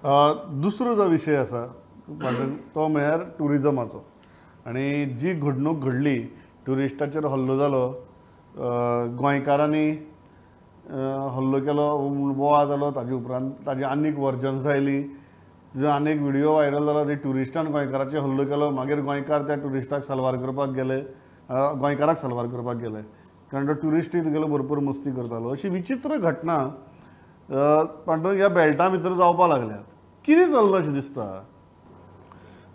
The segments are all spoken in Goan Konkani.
दुसरो जो विशय आसा तो म्हळ्यार ट्युरिजमाचो आनी जी घडणूक घडली, ट्युरिस्टाचेर हल्लो जालो, गोंयकारांनी हल्लो केलो, बोवाळ जालो, ताजे उपरांत ताजी आनीक वर्जन्स आयली, जो आनीक व्हिडियो व्हायरल जालो ते ट्युरिस्टान गोंयकाराचेर हल्लो केलो, मागीर गोंयकार त्या ट्युरिस्टाक साल्वार करपाक गेले, गोंयकाराक साल्वार करपाक गेले कारण तो ट्युरिस्टूय तुगेलो भरपूर मस्ती करतालो. अशी विचित्र घटना पांडुरंग ह्या बेल्टा भितर जावपाक लागल्यात. कितें चल्लां अशें दिसता?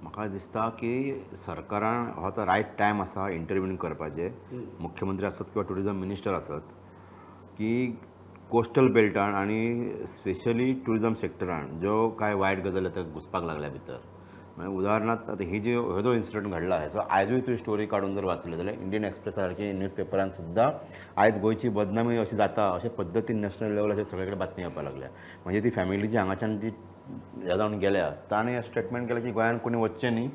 म्हाका दिसता की सरकारान हो आतां रायट टायम आसा इंटरव्यून करपाचें, मुख्यमंत्री आसत किंवा ट्युरिजम मिनिस्टर आसत, की कोस्टल बेल्टान आनी स्पेशली ट्युरिजम सेक्टरान ज्यो कांय वायट गजाली आतां घुसपाक लागल्या भितर, मागीर उदाहरणार्थ आतां ही जी हो जो इन्सिडंट घडला हेचो आयजूय तुवें स्टोरी काडून जर वाचली जाल्यार इंडियन एक्सप्रेस सारकी न्यूज पेपरान सुद्दां आयज गोंयची बदनामी अशी जाता अशे पद्दतीन नॅशनल लेवलाचेर सगळे कडेन बातमी येवपाक लागल्या. म्हणजे ती फॅमिली जी हांगाच्यान जी हें जावन गेल्या ताणें स्टेटमेंट केलें की गोंयांत कोणी वचचें न्ही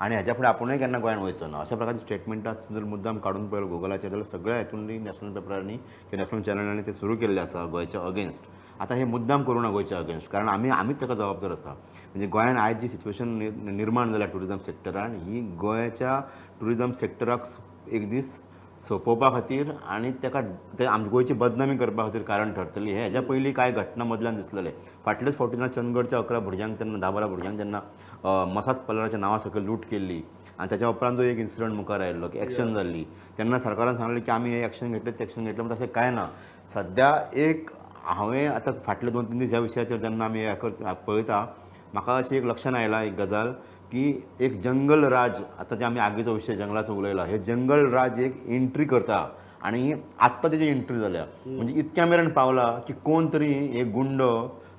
आनी हेच्या फुडें आपुणूय केन्ना गोंयांत वयचो ना, अशा प्रकारची स्टेटमेंटां जर मुद्दाम काडून पळयलो गुगलाचेर जाल्यार सगळ्या हितून नॅशनल पेपरांनी किंवा नॅशनल चॅनलांनी ते सुरू केल्ले आसा गोंयच्या अगेन्स्ट. आतां हे मुद्दाम करूं ना गोंयच्या अगेन्स्ट, कारण आमी आमीच ताका जबाबदार आसा. म्हणजे गोंयांत आयज जी सिच्युएशन निर्माण जाल्या ट्युरिजम सेक्टरान ही गोंयच्या ट्युरिजम सेक्टराक एक दीस सोंपोवपा खातीर आनी ताका ते आमच्या गोंयची बदनामी करपा खातीर कारण ठरतली. हे हेज्या पयलीं कांय घटना मदल्यान दिसलेले, फाटलेच फावटी जेन्ना चंदगडच्या 11 भुरग्यांक तेन्ना 10-12 भुरग्यांक जेन्ना मसाज पार्लराच्या नांवा सकयल लूट केल्ली आनी ताच्या उपरांत जो एक इन्सिडंट मुखार आयिल्लो की एक्शन जाल्ली, तेन्ना सरकारान सांगलें की आमी हे एक्शन घेतलें ते एक्शन घेतलें, पूण तशें कांय ना. सद्या एक हांवें आतां फाटले 2-3 दीस ह्या विशयाचेर जेन्ना आमी पळयता म्हाका अशी एक लक्षांत आयला एक गजाल की एक जंगल राज, आतां जे आमी आगीचो विशय जंगलाचो उलयला, हे जंगल राज एक एंट्री करता आनी आत्तां तेजी एंट्री जाल्या. म्हणजे इतक्या मेरेन पावला की कोण तरी एक गुंड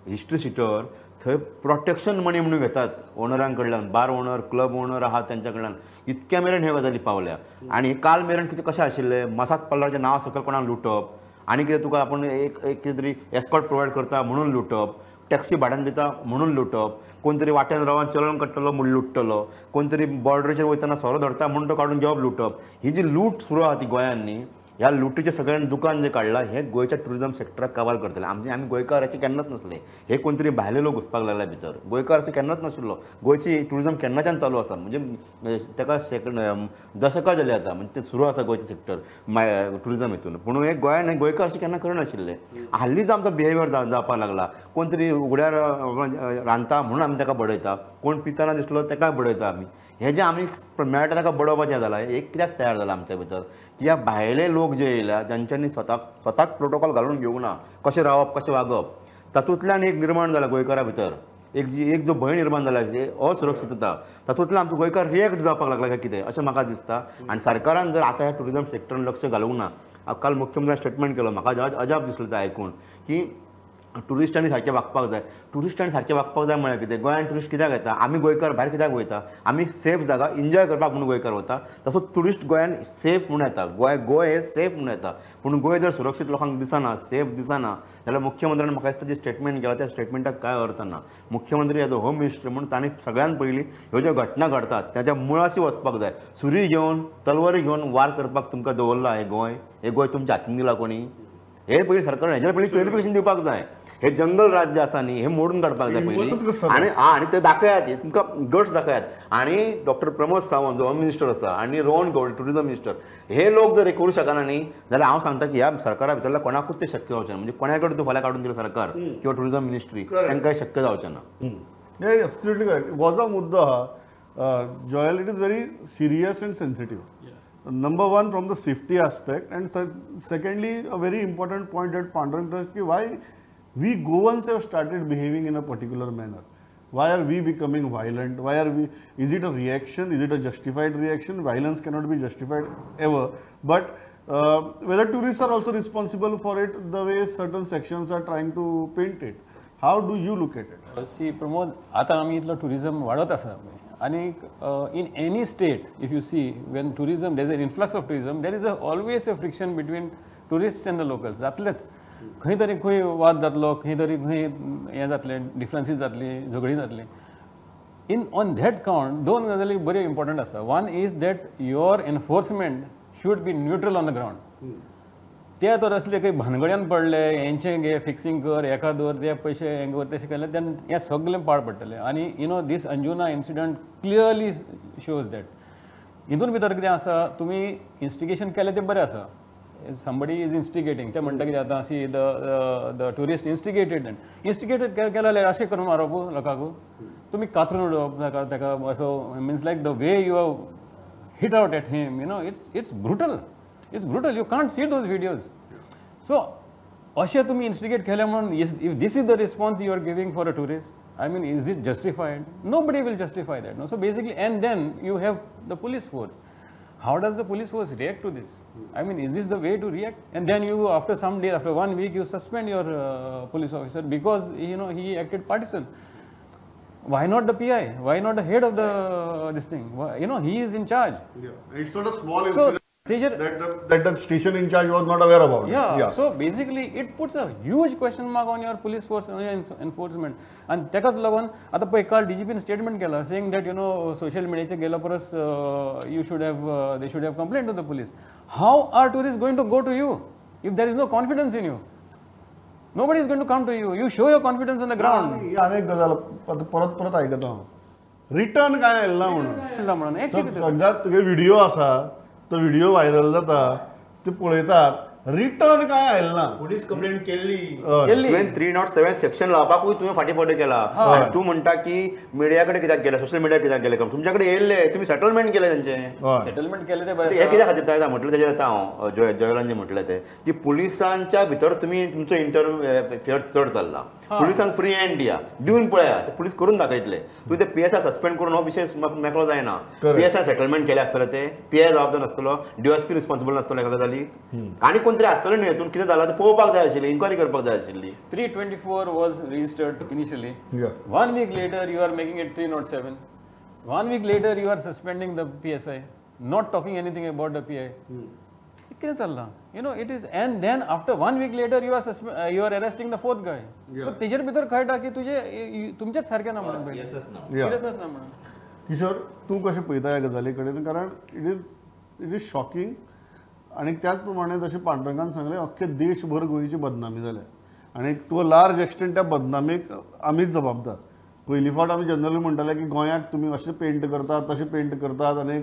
हिस्ट्री शिटर थंय प्रोटेक्शन मनी म्हणून घेतात ओनरां कडल्यान, बार ओनर क्लब ओनर आहा तेंच्या कडल्यान, इतक्या मेरेन हे गजाली पावल्या. आनी काल मेरेन कितें कशें आशिल्लें, मसाज पार्लराचें नांव सकयल कोणाक लुटप आनी कितें तुका आपूण एक कितें तरी एस्कॉर्ट प्रोवायड करता म्हणून लुटप, टॅक्सी भाड्यान दिता म्हणून लुटप, कोण तरी वाटेन रावन चलन काडटलो म्हूण लुट्टलो, कोण तरी बॉर्डरीचेर वयतना सोरो धरता म्हूण तो काडून घेवप लुटप, ही जी लूट सुरू आहा ती गोंयांत न्ही, ह्या लुटीचें सगळ्यान दुकान जें काडलां हें गोंयच्या ट्युरिजम सेक्टराक काबार करतलें. आमचे आमी गोंयकार अशें केन्नाच नासले, हे कोण तरी भायले लोक घुसपाक लागल्या भितर, गोंयकार अशें केन्नाच नाशिल्लो. गोंयची ट्युरिजम केन्नाच्यान चालू आसा, म्हणजे ताका सेकंड दशकां जालीं आतां, म्हणजे तें सुरू आसा गोंयचें सेक्टर ट्युरिजम हितून. पूण हे गोंयान गोंयकार अशें केन्ना करनाशिल्ले. हालींच आमचो बिहेवियर जावपाक लागला, कोण तरी उगड्यार रांदता म्हणून आमी ताका बडयता, कोण पिताना दिसलो ताका बडयता आमी. हे जे आमी मेळटा ताका बडोवपाचें जालां, एक कित्याक तयार जालां आमच्या भितर की ह्या भायले लोक जे येयल्या जांच्यांनी स्वताक प्रोटोकॉल घालून घेवंक ना, कशें रावप कशें वागप, तातूंतल्यान एक निर्माण जाला गोंयकारा भितर एक जी एक जो भंय निर्माण जाला असुरक्षितता, तातूंतल्यान आमचो गोंयकार रिएक्ट जावपाक लागला काय कितें अशें म्हाका दिसता. आनी सरकारान जर आतां ह्या ट्युरिजम सेक्टरान लक्ष घालूंक ना, काल मुख्यमंत्र्यान स्टेटमेंट केलो, म्हाका अजाप दिसलें तें आयकून की ट्युरिस्टांनी सारकें वागपाक जाय. ट्युरिस्टांनी सारकें वागपाक जाय म्हळ्यार कितें, गोंयांत ट्युरिस्ट कित्याक येता, आमी गोंयकार भायर कित्याक वयता, आमी सेफ जागा एन्जॉय करपाक म्हणून गोंयकार वता, तसो ट्युरिस्ट गोंयांत सेफ म्हणून येता, गोंय गोंय हें सेफ म्हणून येता. पूण गोंय जर सुरक्षीत लोकांक दिसना, सेफ दिसना जाल्यार मुख्यमंत्र्यान म्हाका दिसता जे स्टेटमेंट केलां त्या स्टेटमेंटाक कांय अर्थ ना. मुख्यमंत्री एज अ होम मिनिस्टर म्हणून तांणी सगळ्यान पयलीं ह्यो ज्यो घटना घडतात ताच्या मुळाशी वचपाक जाय. सुरी घेवन तलवारी घेवन वार करपाक तुमकां दवरलां हें गोंय, हें गोंय तुमच्या हातीन दिलां कोणी, हे पयलीं सरकारान हेजेर पयलीं क्लॅरिफिकेशन दिवपाक जाय. हे जंगल राज्य आसा न्ही हे मोडून काडपाक जाय पयलीं आनी आनी ते दाखयात, तुमकां गट्स दाखयात. आनी डॉक्टर प्रमोद सावंत जो होम मिनिस्टर आसा आनी रोहन गौड ट्युरिजम मिनिस्टर, हे लोक जर हे करूं शकना न्ही जाल्यार हांव सांगता की ह्या सरकारा भितरल्या कोणाकूच तें शक्य जावचें ना. म्हणजे कोणा कडेन तूं फाल्यां काडून दिलें सरकार किंवा ट्युरिजम मिनिस्ट्री तांकां शक्य जावचें ना. Absolutely correct. हो जो मुद्दो आहा Joel, it is very serious and sensitive. Number one, from the safety aspect, and secondly, a very important point that Pandurang touched, ki why we Goans have started behaving in a particular manner. Why are we becoming violent? Why are we? Is it a reaction? Is it a justified reaction? Violence cannot be justified ever. But whether tourists are also responsible for it, the way certain sections are trying to paint it. How do you look at it? See, Pramod, आता आमी इतलो टुरिझम वाडत आसा आनी in any state if you see when tourism there is an influx of tourism, there is always a friction between tourist and the locals. जातलेच, खंय तरी खंय वाद जातलो, खंय तरी खंय हें जातलें, डिफरन्सीस जातली, झगडीं जातली. इन ऑन that count दोन गजाली बऱ्यो इम्पॉर्टंट आसा. One is that your enforcement should be neutral on the ground. ते तर असले काही भानगड्यान पडले हेंचे गे फिक्सिंग कर एका दवर ते पयशे हेंगे वर तशें केलें देन हें सगळें पाड पडटलें. आनी you know this Anjuna incident clearly shows that. हितून भितर कितें आसा, तुमी इन्स्टिगेशन केलें तें बरें आसा, समबडी is instigating, ते म्हणटा कितें आतां see the the tourist instigated and instigated केलें जाल्यार अशें करून मारप लोकांक, तुमी कातरून उडोवप ताका ताका असो means like the way you have hit out at him, you know it's brutal, it's brutal, you can't see those videos. So अशें तुमी इन्स्टिगेट केलें म्हणून if this is the response you are giving for a tourist, I mean is it justified? Nobody will justify that. No? So basically, and then you have the police force. How does the police force react to this? I mean, is this the way to react? And then you, after some days, after 1 week, you suspend your police officer because, you know, he acted partisan. Why not the PI? Why not the head of the this thing? Why, you know, he is in charge. Yeah, it's not a small incident. So, that the station in charge was not aware about. Yeah, yeah. So basically it puts a huge question mark on your police force, on your enforcement. And तेकाच लागून आतां पळय काल DGP statement केला saying that you know social media गेला परस you should have they should have complained to the police. How are tourists going to go to you if there is no confidence in you? Nobody is going to come to you. You show your confidence on the ground. ही अनेक गजाल परत परत आयकता हांव. रिटर्न काय आयला म्हणून सगळ्यात तुगे व्हिडिओ आसा, तो व्हिडिओ व्हायरल जाता, ते पळयतात, रिटर्न काय आयला ना. पोलीस कंप्लेंट केल्ली, तुवें 307 सेक्शन लावपाकूय तुवें फाटीं फुडें केला. तूं म्हणटा की मिडिया कडेन कित्याक गेले, सोशल मिडिया कित्याक गेले, तुमच्या कडेन येयल्ले, तुमी सेटलमेंट केलें तेंचें. सेटलमेंट केलें तें बरें. हें कित्या खातीर जाता म्हटलें तेजेर येता हांव, जॉयलान जें म्हटलें तें की पुलिसांच्या भितर तुमी तुमचो इंटरफियर चड चल्ला. पुलिसांक फ्री हँड दिया, दिवन पळया, ते पुलीस करून दाखयतले. तुवें ते PSI suspend करून हो विशय मेकळो जायना. PSI settlement केलें आसतलें, ते PI जबाबदार नासतलो, DSP responsible नासतलो एका गजाली, आनी कोण तरी आसतलो न्हय हितून कितें जालां तें पळोवपाक जाय आशिल्लें, इन्क्वायरी करपाक जाय आशिल्ली. 324 was registered initially. 1 week later you are making it 307. 1 week later you are suspending the PSI, not talking anything about the PI. कितें चल्लां, you know it is. And then after 1 week later you are you are arresting the fourth guy. So तेजेर भितर कळटा की तुजे तुमचेच सारकें ना म्हणून, सिरियसनेस ना म्हणून. किशोर, तूं कशें पळयता ह्या गजाली कडेन? कारण it is shocking. आनी त्याच प्रमाणे जशें पांडुरंगान सांगलें, अख्खे देशभर गोंयची बदनामी जाल्या आनी टू अ लार्ज एक्सटेंट त्या बदनामीक आमीच जबाबदार. पयली फावट आमी जनरली म्हणटाले की गोंयाक तुमी अशें पेंट करतात, तशें पेंट करतात आनी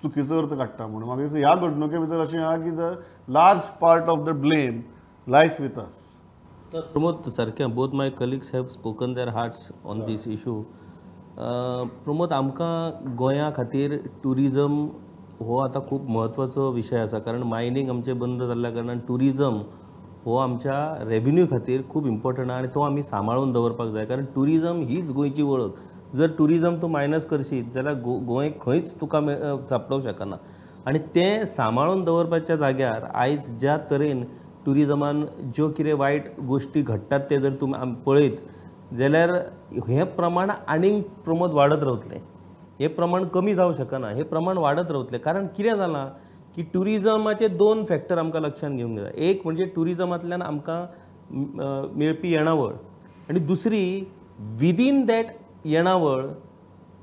चुकीचो अर्थ काडटा म्हणून. म्हाका दिसता ह्या घडणुके भितर अशें आहा की the large part of the blame lies with us. Pramod सारकें, both my colleagues have spoken their hearts on this issue. Pramod, आमकां गोंया खातीर ट्युरिजम हो आतां खूब म्हत्वाचो विशय आसा, कारण मायनींग आमचें बंद जाल्ल्या कारणान ट्युरिजम हो आमच्या रेवेन्यू खातीर खूब इम्पॉर्टंट आहा आनी तो आमी सांबाळून दवरपाक जाय, कारण ट्युरिजम हीच गोंयची वळख. जर ट्युरिजम तूं मायनस करशीत जाल्यार गोंय खंयच तुका सांपडोवंक शकना. आनी तें सांबाळून दवरपाच्या जाग्यार आयज ज्या तरेन ट्युरिजमान ज्यो कितें वायट गोश्टी घडटात ते जर तुमी पळयत जाल्यार हें प्रमाण आनीक प्रमोद वाडत रावतलें, हें प्रमाण कमी जावंक शकना, हें प्रमाण वाडत रावतलें. कारण कितें जालां की ट्युरिजमाचे दोन फॅक्टर आमकां लक्षांत घेवंक जाय. एक म्हणजे ट्युरिजमांतल्यान आमकां मेळपी येणावळ, आनी दुसरी विदीन that येणावळ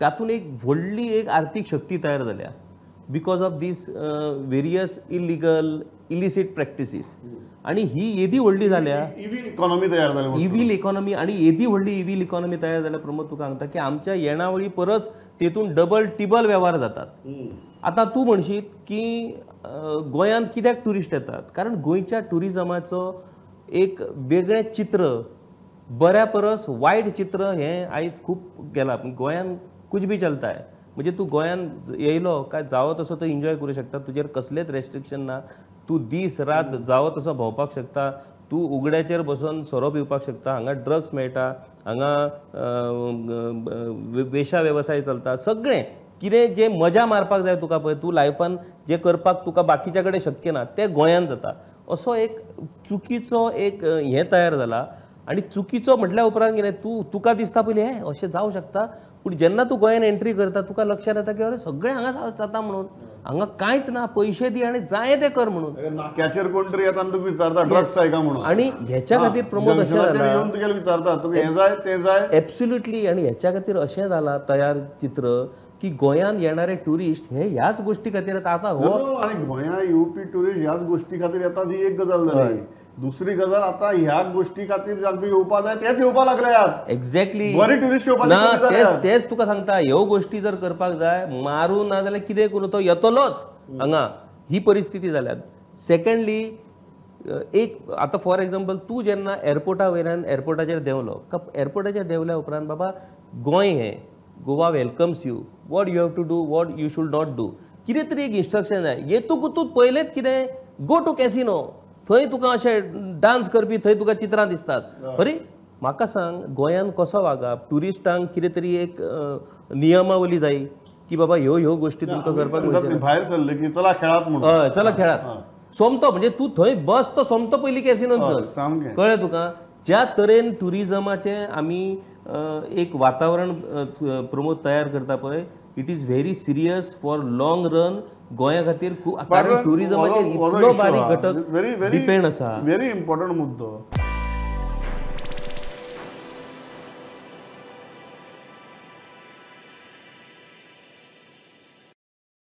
तातूंत एक व्हडली एक आर्थीक शक्ती तयार जाल्या because of these various illegal illicit practices. आनी ही येदी व्हडली जाल्या इव्हील इकॉनॉमी तयार जाली, इव्हील इकॉनॉमी. आनी येदी व्हडली इव्हील इकॉनॉमी तयार जाल्या प्रमोद, तुका सांगता की आमच्या येणावळी परस तेतून डबल टिबल वेव्हार जातात. आतां तूं म्हणशीत की गोंयांत कित्याक ट्युरिस्ट येतात, कारण गोंयच्या ट्युरिजमाचो एक वेगळें चित्र, बऱ्या परस वायट चित्र हें आयज खूब गेलां. गोंयांत कुछ भी चलता है, म्हणजे तूं गोंयांत येयलो काय जावो तसो तो एन्जॉय करूं शकता, तुजेर कसलेंच रेस्ट्रिक्शन ना, तूं दीस रात जावो तसो भोंवपाक शकता, तूं उगड्याचेर बसून सोरो पिवपाक शकता, हांगा ड्रग्स मेळटा, हांगा वेशा वेवसाय चलता, सगळें कितें जें मजा मारपाक जाय तुका पळय, तूं लायफान जें करपाक तुका बाकीच्या कडेन शक्य ना तें गोंयांत जाता. असो एक चुकीचो एक हें तयार जाला. आनी चुकीचो म्हटल्या उपरांत कितें तूं तुका दिसता पयलीं हें अशें जावं शकता, पूण जेन्ना तूं गोंयान एंट्री करता तुका लक्षांत येता की अरे सगळें हांगा जाता म्हणून, हांगा कांयच ना, पयशे दी आनी जाय तें कर म्हणून. नाक्याचेर कोण तरी येता आनी तुका विचारता ड्रग्स जाय काय म्हणून. आनी हेच्या खातीर प्रमोद अशें जालां, तुगेलें विचारता तुका हें जाय तें जाय. एब्सोल्युटली. आनी हेच्या खातीर अशें जालां तयार चित्र की गोंयांत येणारे ट्युरिस्ट हे ह्याच गोष्टी खातीर येता. आतां हो आनी गोंया येवपी ट्युरिस्ट ह्याच गोष्टी खातीर येतात ही एक गजाल जाली. दुसरी गजाल आतां ह्या गोष्टी खातीर जांकां येवपा जाय तेच येवपा लागल्यात. एक्झॅक्टली बरे ट्युरिस्ट येवपा ना, तेच तुका सांगता, ह्यो गोष्टी जर करपाक जाय मारून ना जाल्यार कितें करूं तो येतलोच हांगा, ही परिस्थिती जाल्या. सेकंडली एक आतां फॉर एग्जाम्पल तूं जेन्ना एअरपोर्टा वयल्यान एअरपोर्टाचेर देंवलो, एअरपोर्टाचेर देंवल्या उपरांत बाबा गोंय हें, Goa welcomes you, what you have to do, what you should not do, कितें तरी एक इन्स्ट्रक्शन जाय. येतूक तूं पयलेंच कितें गो टू कॅसिनो, थंय तुका अशें डांस करपी थंय तुका चित्रां दिसतात. अरे म्हाका सांग गोंयान कसो वागप, ट्युरिस्टांक कितें तरी एक नियमावली जाय की बाबा ह्यो ह्यो गोष्टी तुमकां करपाक. भायर सरले की चला खेळात म्हणून, हय चला खेळात सोमतो, म्हणजे तूं थंय बस तो सोमतो पयलीं कॅसिनोन चल, कळ्ळें तुका. ज्या तरेन ट्युरिजमाचें आमी एक वातावरण प्रमोद तयार करता पळय, it is very serious for long run गोंया खातीर खूब, कारण ट्युरिजमाचेर इतलो बारीक घटक डिपेंड आसा. व्हेरी इम्पॉर्टंट मुद्दो.